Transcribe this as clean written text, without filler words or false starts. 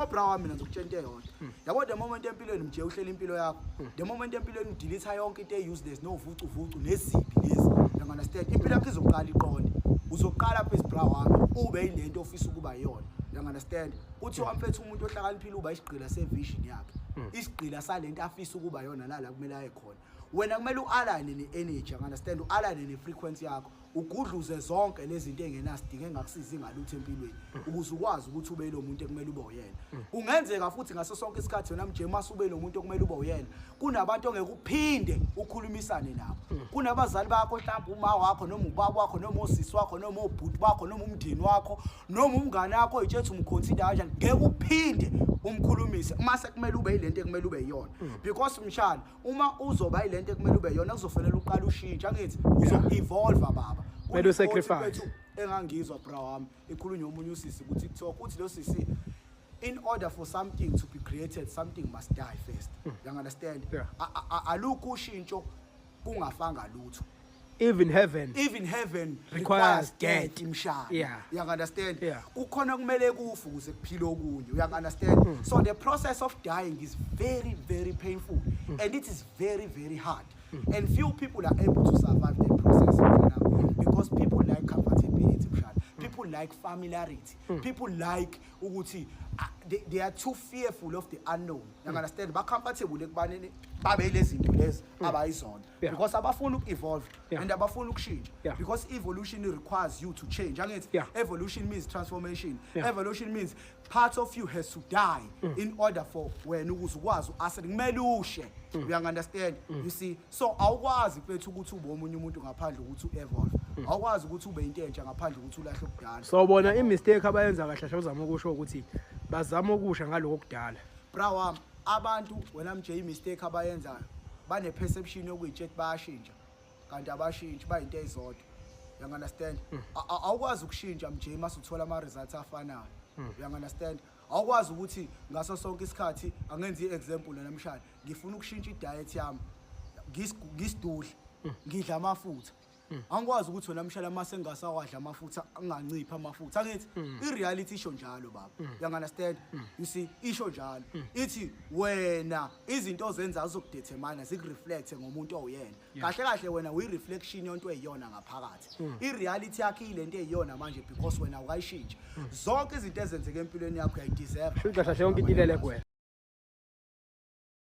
Bra wami, mina ngizokutshela into eyodwa, yabo. The moment empilweni mje uhlela impilo yakho, the moment empilweni udelete yonke into e-useless novucu vucu nezibi lezi, you understand, impilo yakho izoqala iqonde. Uzoqala phezulu, bra wami, ube yilento ofisa ukuba yiyona, you understand. Kuthiwa, mfethu, umuntu ohlakaniphile uba isigqila sevision yakhe, isigqila salento afisa ukuba yona nala kumele aye khona. Wena kumele u-align ne-energy, you understand, u-align ne-frequency yakho, ugudluze zonke lezi zinto engenasidingo, engakusizi ngalutho empilweni, ukuze ukwazi ukuthi ube lo muntu ekumele ube uyena. Kungenzeka futhi ngaso sonke isikhathi wena mje mase ube lo muntu okumele ube uyena, kunabantu ongeke uphinde ukhulumisane nabo. Kunabazali bakho, mhlawumbe uma wakho noma ubaba wakho noma usisi wakho noma ubhuti bakho noma umndeni wakho noma umngane wakho oyitshethi umconsider kanjani, ngeke uphinde umkhulumise uma sekumele ube yilento ekumele ube yiyona, because mshana, uma uzoba yilento ekumele ube yona, kuzofanele uqale ushintshe, angithi uzo-evolve, baba. Kumele usacrifice. Mfethu, engangizwa, bra wami, ikhulunywa omunye usisi ku-TikTok, uthi lo sisi, in order for something to be created, something must die first, you understand? Yeah. Alukho ushintsho kungafanga lutho. Even heaven Even heaven requires requires death. death, mshana. You understand? Yeah. Kukhona kumele kufe ukuze kuphile okunye, you understand? So the process of dying is very, very painful and it is very, very hard, and few people are able to survive that process, mshana, because people like comfortability, mshana. People like familiarity. People like ukuthi they are too fearful of the unknown, you understand? Ba comfortable ekubaneni babe lezi zinto lezi abayizona because abafuna uku-evolve and abafuna ukushintsha, because evolution requires you to change, angithi? Evolution means transformation. Evolution means part of you has to die in order for wena ukuze ukwazi u-ascend. Kumele ushe, you understand? You see, so awukwazi, mfethu, ukuthi ube omunye umuntu ngaphandle ukuthi u-evolve. Awukwazi ukuthi ube into entsha ngaphandle ukuthi ulahle okudala. So bona i-mistake abayenza kahle kahle, uzama ukusho ukuthi bazama ukusha ngaloko kudala. Bra wami, abantu, wena mje, i-mistake abayenzayo, bane-perception yokuyitshela bayashintsha, kanti abashintshi, bayinto eyizodwa, you understand? Awukwazi ukushintsha mje mase uthola ama-results afanayo, you understand? Awukwazi ukuthi ngaso sonke isikhathi, angenza i-example namhlanje, ngifuna ukushintsha i-diet yami, ngisidudla, ngidla amafutha. Angikwazi ukuthi wena mshana mase ngingasawadla amafutha anganciphi amafutha, angithi i-reality isho njalo, baba? You understand? You see, isho njalo, ithi wena izinto ozenzayo zizokudetermine, zikureflect ngomuntu owuyena. Kahle kahle wena uyi-reflection yonto eyiyona ngaphakathi. I-reality yakho iyilento eyiyona manje because wena awukayishintshi. Zonke izinto ezenzeka empilweni yakho uyayideserve. Shuthi kahle kahle yonke into ilele kuwena.